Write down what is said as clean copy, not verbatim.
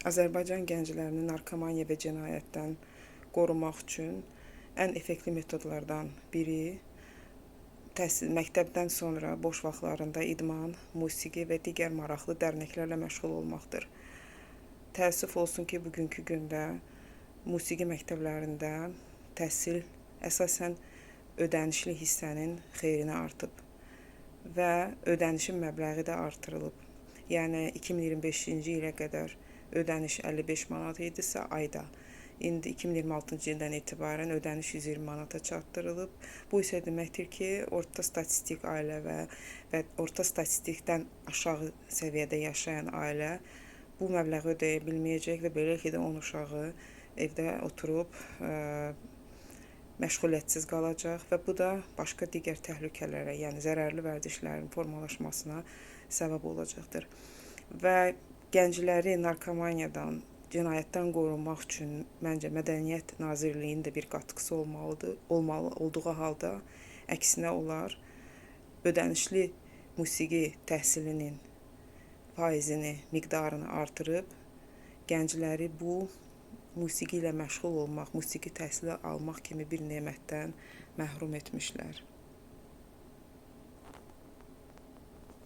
Azərbaycan gənclərini narkomaniya və cinayətdən qorumaq üçün ən effektli metodlardan biri təhsil, məktəbdən sonra boş vaxtlarında idman, musiqi və digər maraqlı dərnəklərlə məşğul olmaqdır. Təəssüf olsun ki, bugünkü gündə musiqi məktəblərində təhsil əsasən ödənişli hissənin xeyrinə artıb və ödənişin məbləği də artırılıb. Yəni 2025-ci ilə qədər ödəniş 55 manat idisə ayda, indi 2026-cı ildən etibarən ödəniş 120 manata çatdırılıb. Bu isə deməkdir ki, orta statistik ailə və orta statistikdən aşağı səviyyədə yaşayan ailə bu məbləği ödəyə bilməyəcək və beləliklə də 10 uşağı evdə oturub məşğuliyyətsiz qalacaq və bu da başqa digər təhlükələrə, yəni zərərli vərdişlərin formalaşmasına səbəb olacaqdır. Və gəncləri narkomaniyadan, cinayətdən qorunmaq üçün məncə Mədəniyyət Nazirliyinin də bir qatqısı olmalıdır, olmalı olduğu halda əksinə onlar ödənişli musiqi təhsilinin faizini, miqdarını artırıb gəncləri bu musiqi ilə məşğul olmaq, musiqi təhsili almaq kimi bir nemətdən məhrum etmişlər.